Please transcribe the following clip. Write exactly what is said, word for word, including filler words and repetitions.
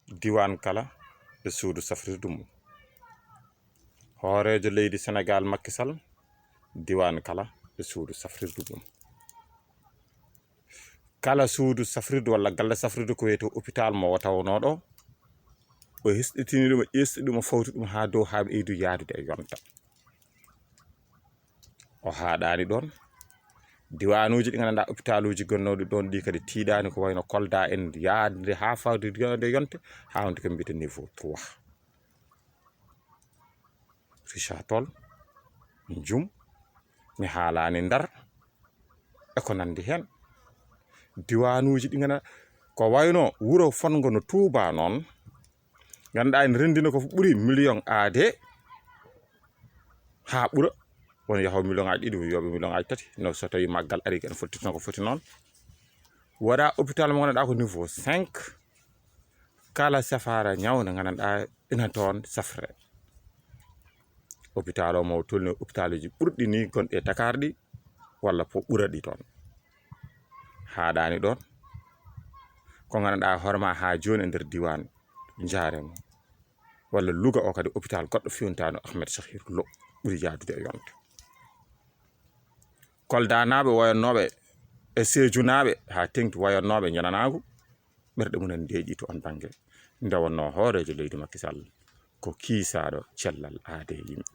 Diiwaan kala e suudu safrirdu mum. Hooreejo leydi Senegaal, Makki Sal, diiwaan kala e suudu safrirdu mum. Kala suudu safrirdu walla galle safrirdu ko wiyetee hôpital mo o tawnoo ɗo, o hesɗitini ɗum, o ƴeesti ɗum, o fawti ɗum haa dow haa ɓeydu yahdude e yonta. O haaɗaani ɗoon. Diiwaanuuji ɗi nganndanɗaa hôpitaluuji gonnooɗi ɗoon ɗi kadi tiiɗaani, ko wayno Kolda en, yahde haa fawde yonde yonte, haa wonde ko mbiyetee niveau trois. Richard Toll, Njum, mi haalaani Ndar, e ko nanndi heen. Diiwaanuuji ɗi nganndanɗaa ko wayno wuro fotngo no Touba noon, nganndanɗaa ene renndina ko ɓuri million aade haa ɓura, won yahoo million aji ɗiɗi, yooɓe million aji tati, no so tawii maggal arii, ene fottirta ko foti noon. Waɗa hôpital mo nganndanɗaa ko niveau cinq, kala safaara ñaw nde nganndanɗaa ina toon safre. Hôpital o mo tolni hôpitaluuji ɓurɗi ni gonɗi e Dakar ɗi, walla fof ɓura ɗi toon. Haaɗaani ɗoon. Ko nganndanɗaa hoore ma haa jooni e nder diiwaan Njaaremo walla Louga o kadi hôpital goɗɗo fewnitaano Ahmed Sakhir Lo ɓuri yahdude e yonde. Koldanaaɓe wayannooɓe e Seedunaaɓe haa teŋti wayannooɓe ñananaagu, ɓerɗe mumen deeƴi to oon bannge. Nde wonnoo hooreejo leydi Makki Sal ko kiisaaɗo cellal aade e yimɓe.